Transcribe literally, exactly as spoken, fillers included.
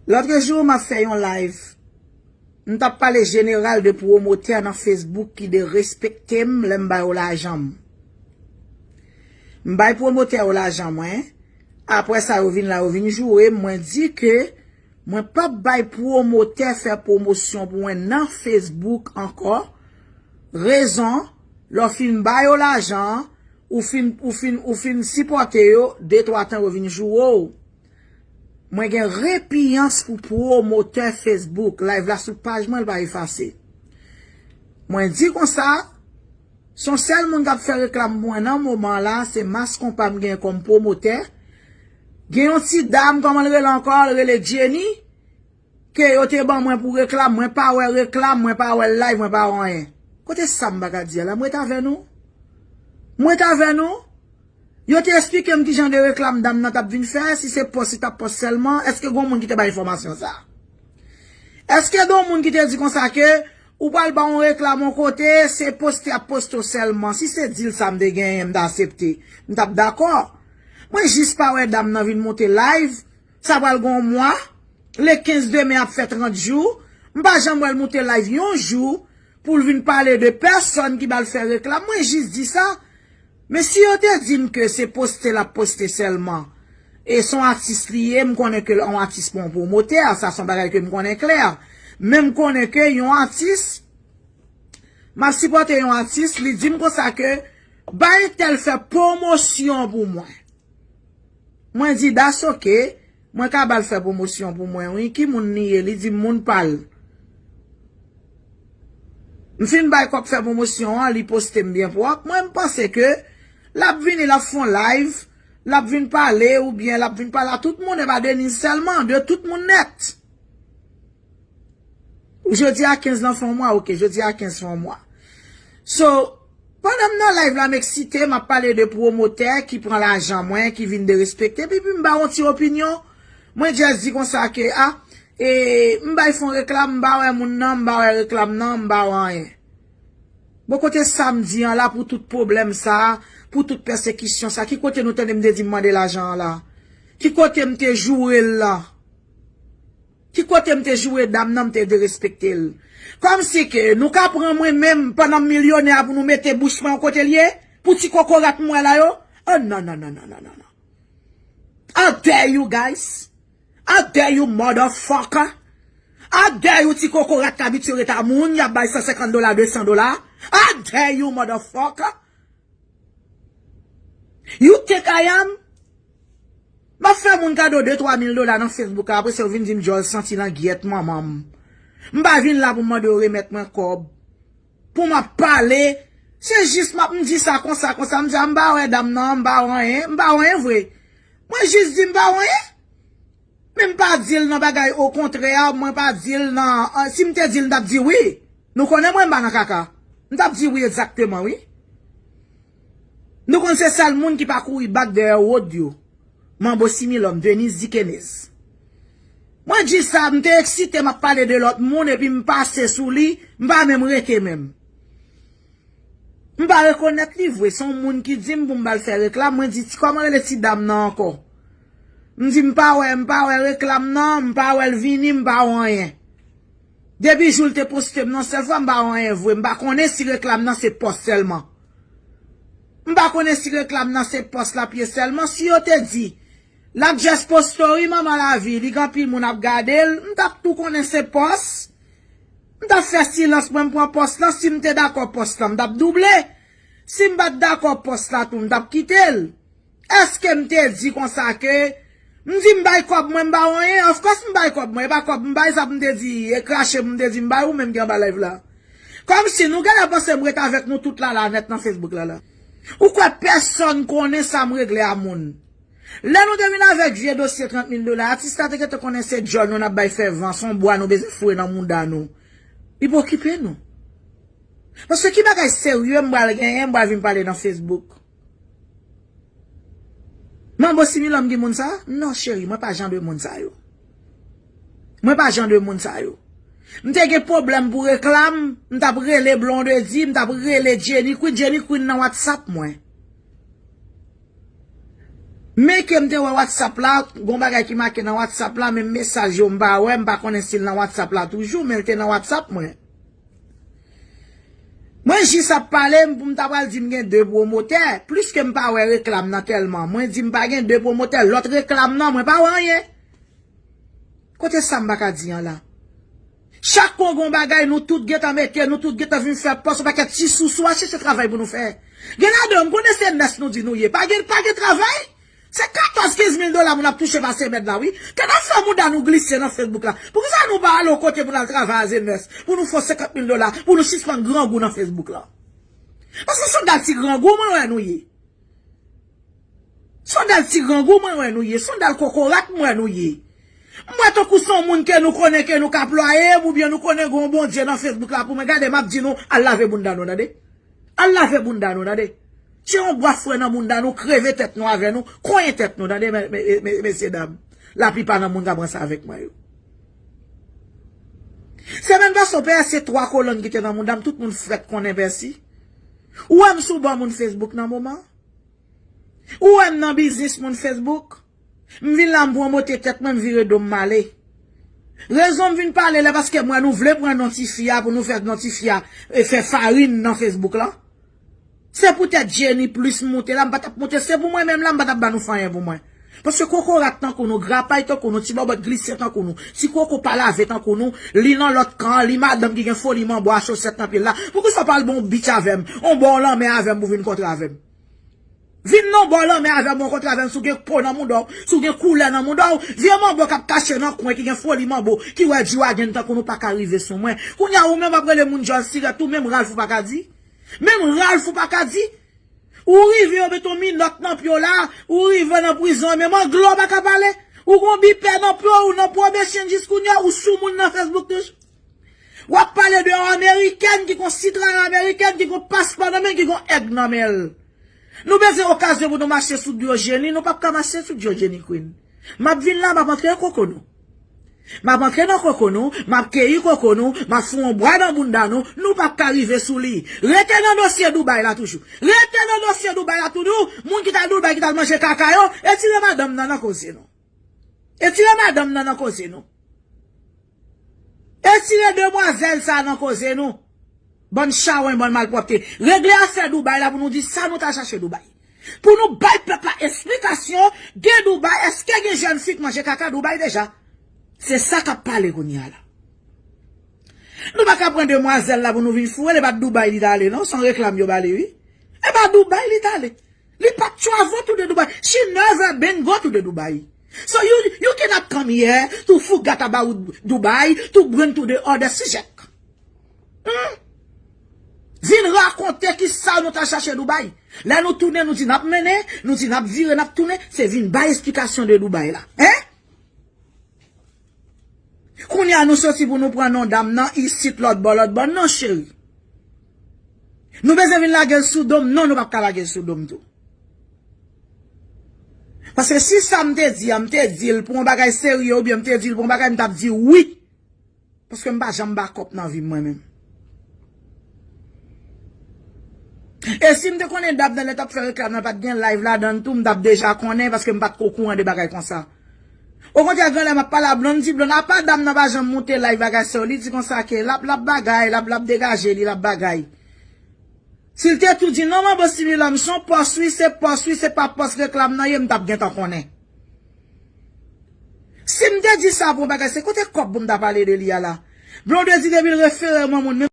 Lòtrejou, m ap fè yon live. M t ap pale jeneral de pwomotè nan Facebook ki derespekte m lè m ba yo lajan m. M bay pwomotè yo lajan mwen. Apre sa, yo vin la, yo vin joure m. Mwen di ke mwen p ap bay pwomotè fè pwomosyon pou mwen nan Facebook ankò. Rezon, lè w fin ba yo lajan an, ou fin, ou fin, ou fin sipòte yo, de twa tan yo vin joure w. Mwen gen repiyans pou pwomotè Facebook. Live la sou paj mwen, l pa efase. Mwen di konsa, se yon sèl moun k ap fè reklam pou mwen nan moman la, se Mas Konpa m gen kòm pwomotè. Gen yon ti dam, kòman l rele ankò? L rele Jenny, ke yo te ban mwen pou reklam. Mwen pa wè reklam, mwen pa wè live, mwen pa wè anyen. Kote sa m pa ka di a la? M ret avè nou. M ret avè nou. Yo te eksplike m ki jan de reklam dam nan t ap vin fè, si se pòs, li t ap pòs sèlman, èske gen moun ki te bay enfòmasyon sa? Èske gen moun ki te di konsa ke ou pral ba yon reklam yon kote, se poste y ap poste w sèlman? Si se deal sa m te genyen, m ta aksepte, m t ap dakò. Mwen jis pa wè dam nan vin monte live, sa pral gen yon mwa, le kenz demen ap fè trant jou, m pa janm wè l monte live yon jou, pou l vin pale de pèsòn ki ba l fè reklam, mwen jis di sa. Men si yo te di m ke se poste l ap poste sèlman, e se yon atis li ye, m konnen ke l yon atis pa yon pwomotè, sa se yon bagay ke m konnen klè. Men m konnen ke yon atis, m ap sipòte yon atis, li di m konsa ke bay entèl fè pwomosyon pou mwen. Mwen di, "That's ok, mwen ka ba l fè pwomosyon pou mwen, wi." Ki moun li ye? Li di m moun pa l. M fin bay kòb fè pwomosyon an, li poste m byen pwòp. Mwen, m panse ke l ap vini, l ap fè yon live, l ap vin pale, oubyen l ap vin pale a tout moun, e pa Deniz sèlman, de tout moun nèt. Jodi a kenz lan fè yon mwa, ok, jodi a kenz fè yon mwa. So, pandan m nan live la, m eksite, m ap pale de pwomotè ki pran lajan mwen, ki vin derespekte, epi, epi m ba yon ti opinyon. Mwen just di konsa ke, a, e, m bay fon reklam, m pa wè moun nan, m pa wè reklam nan, m pa wè anyen. Bon, kote sa m di an la pou tout pwoblèm sa, pou tout pèsekisyon sa? Ki kote nou tande m te di m mande lajan an la? Ki kote m te joure l la? Ki kote m te joure dam nan, m te derespekte l? Kòmsi ke nou ka pran mwen menm pandan m milyonè a pou nou mete bouch mwen yon kote l ye? Pou ti kokorat m wè la yo? Oh, non, non, non, non, non, non, non. How dare you guys? How dare you, motherfucker? How dare you, ti kokorat k abitye ret a moun, y ap bay san senkant dola, de san dola? How dare you, motherfucker? You think I am? M ap fè moun kado de twa mil dola nan Facebook la, apre sa yo vin di m djòl santi langyèt manman m. M pa vin la pou m mande yo remèt mwen kòb. Pou m ap pale, se jis m ap, m di sa konsa, konsa, m di a, m pa wè dam nan, m pa wè anyen, m pa wè anyen vre. Mwen jis di m pa wè anyen. Men m pa di l nan bagay, okontrè, mwen pa di l nan, an, si m te di l, m t ap di wi. Nou konnen mwen m pa nan kaka. M t ap di wi egzakteman, wi. Nou konn se sèl moun ki pa kouri bak dèyè wòd yo. Manbo Similòm, Deniz Dikenez. Mwen di sa, m te eksite, m ap pale de lòt moun, epi m pase sou li, m pa menm rete menm. M pa rekonèt li vre, se yon moun ki di m pou m ba l fè reklam, mwen di, "Ti, kòman rele ti dam nan ankò?" M di, "M pa wè, m pa wè reklam nan, m pa wè l vini, m pa wè anyen." Depi jou l te poste m nan, sèl fwa m pa wè anyen vre, m pa konnen si reklam nan se pòs sèlman. M pa konnen si reklam nan se pòs l ap ye sèlman, si yo te di, l ap just poste wi manman lavi, li gen anpil moun ap gade l, m t ap tou konnen se pòs. M t ap fè silans mwen, m pran pòs lan, si m te dakò pòs lan, m t ap double. Si m pa t dakò pòs la tou, m t ap kite l. Èske m te di konsa ke, m di m bay kòb mwen, m ba w anyen? Of course m bay kòb mwen, e pa kòb m bay, sa pou m te di, e krache pou m te di m bay ou menm ki anba live la. Kòmsi nou genlè panse m ret avèk nou tout la la nèt nan Facebook la la. Ou kwè pèsonn konnen sa m regle a moun? Lè nou te vin avèk vye dosye trant mil dola, atis la te gentan konnen se djòl nou n ap bay fè van, se yon bwa nou bezwen foure nan mouda nou. Li pa okipe nou. Paske ki bagay serye m pral genyen, m pral vin pale nan Facebook? Manbo Similòm ki moun sa? Non, cheri, mwen pa jan de moun sa yo. Mwen pa jan de moun sa yo. M te gen pwoblèm pou reklam, m t ap rele Blondedy, m t ap rele Jenny Queen, Jenny Queen nan WhatsApp mwen. Men ke m te wè WhatsApp la, gon bagay ki make nan WhatsApp la, men mesaj yo m pa wè, m pa konnen si l nan WhatsApp la toujou, men l te nan WhatsApp mwen. Mwen jis ap pale m pou m ta pral di m gen de pwomotè, plis ke m pa wè reklam nan tèlman. Mwen di m pa gen de pwomotè, lòt reklam nan, mwen pa wè anyen. Kote sa m pa ka di an la? Chak kon gon bagay, nou tout gentan mete, nou tout gentan vin fè pòs, yon pakèt ti sousou a chèche travay pou nou fè. Gen ladan, m konnen se nès nou di nou ye. Pa gen, pa gen travay? Se katòz kenz mil dola moun ap touche pa semèn la, wi. Ke n ap fè mouda nou glise nan Facebook la. Poukisa nou pa ale yon kote pou n al travay a Zenès? Pou nou fè senkant mil dola, pou nou sispann grangou nan Facebook la. Paske se yon dal ti grangou mwen wè nou ye. Se yon dal ti grangou mwen wè nou ye. Se yon dal kokorat mwen wè nou ye. M wè tankou se yon moun ke nou konnen ke nou ka plwaye, oubyen nou konnen gon Bondye nan Facebook la pou mwen. Gade, m ap di nou, al lave bounda nou, tande. Al lave bounda nou, tande. Tire yon bwa fre nan bounda nou, kreve tèt nou avè nou, konyen tèt nou, tande, me-, me-, me-, mesye dam. Laplipa nan moun ka pran sa avèk mwen yo. Semèn pase, pèsi twa kolonn ki te nan bounda m, tout moun fèk konnen pèsi. Ou wè m sou bò moun Facebook nan moman? Ou wè m nan biznis moun Facebook? M vin la, m pwomote tèt mwen, m vire do m, m ale. Rezon m vin pale la, paske m wè nou vle pran non ti fi a pou nou fè non ti fi a, e, fè farin nan Facebook la. Se poutèt Jenny plis moute la, m pa t ap moute, se pou mwen menm la, m pa t ap ba nou fè anyen pou mwen. Paske kokorat tankou nou, grapay tankou nou, ti bòbòt glise tankou nou, ti koko pa lave tankou nou, li nan lòt kan an, li madanm ki gen foli manbo a chosèt nan pye l la. Poukisa w pa al ba yon beach avè m, yon bò lanmè avè m pou vin kontre avè m? Vin nan bò lanmè avè m, rankontre avè m, si w gen po nan mouda w, si w gen koulè nan mouda w, vye manbo k ap kache nan kwen, ki gen foli manbo, ki wè G-Wagon tankou nou pa ka rive sou mwen. Kounye a ou menm w ap rele moun djòl sirèt, ou menm Ralph ou pa ka di? Menm Ralph ou pa ka di? Ou rive yo mete yon minòt nan pye w la, ou rive nan prizon, menm anglo w pa ka pale. Ou gon bipè nan pye w, ou nan probation jis kounye a, ou sou moun nan Facebook toujou. W ap pale de yon amerikèn ki gon sitwayen amerikèn, ki gon paspò nan men, ki gon èg nan men l. Nou bezwen okazyon pou nou mache sou do Jenny, nou p ap ka mache sou do Jenny Queen. M ap vin la, m ap antre nan koko nou. M ap antre nan koko nou, m ap keyi koko nou, m ap fou yon bwa nan bounda nou, nou p ap ka rive sou li. Rete nan dosye Dubaï la toujou. Rete nan dosye Dubaï la toujou, moun ki t al Dubaï, ki t al manje kaka yo, etire madanm nan nan koze nou. Etire madanm nan nan koze nou. Etire demwazèl sa nan koze nou. Bann chawen, bann malpwòpte. Regle afè Dubaï la pou nou di sa nou t al chache Dubaï. Pou nou bay pèp la esplikasyon de Dubaï, èske gen jèn fi k manje kaka Dubaï deja? Se sa k ap pale kounye a la. Nou pa ka pran demwazèl la pou nou vin foure l, e pa Dubaï li t ale non, se yon reklam yo ba li wi. E pa Dubaï li t ale. Li pa t travel to the Dubai. She never been go to the Dubai. So you, you cannot come here to forget about Dubai, to bring to the other subject. Hmm? Vin rakonte ki sa nou ta chache Dubai. Lè nou tounen, nou di n ap mennen, nou di n ap vire, n ap tounen, se vin bay esplikasyon de Dubai la. Hein? Kounye a nou soti pou nou pran non dam nan isit lòt bò, lòt bò. Non, cheri. Nou bezwen vin lage l sou do m? Non, nou p ap ka lage l sou do m tou. Paske si sa m te di a, m te di l pou yon bagay serye oubyen m te di l pou yon bagay, m t ap di wi. Paske m pa janm bakòp nan vi m mwen menm. E si m te konnen dam nan lè t ap fè reklam nan pa t gen live ladan l tou, m t ap deja konnen paske m pa t ko kouran de bagay konsa. Okontrè, granlè m ap pale a Blonde, di Blonde, apa dam nan pa janm moute live bagay sa yo, li di konsa ke l ap, l ap bagay, l ap, l ap degaje li, l ap bagay. Si l te tou di non, manbo Similòm, se yon pòs wi, se pòs wi, se pa pòs reklam nan ye, m t ap gentan konnen. Si m te di sa pou yon bagay, se kote kòb pou m ta pale de li a la? Blondedy depi l refere mwen moun,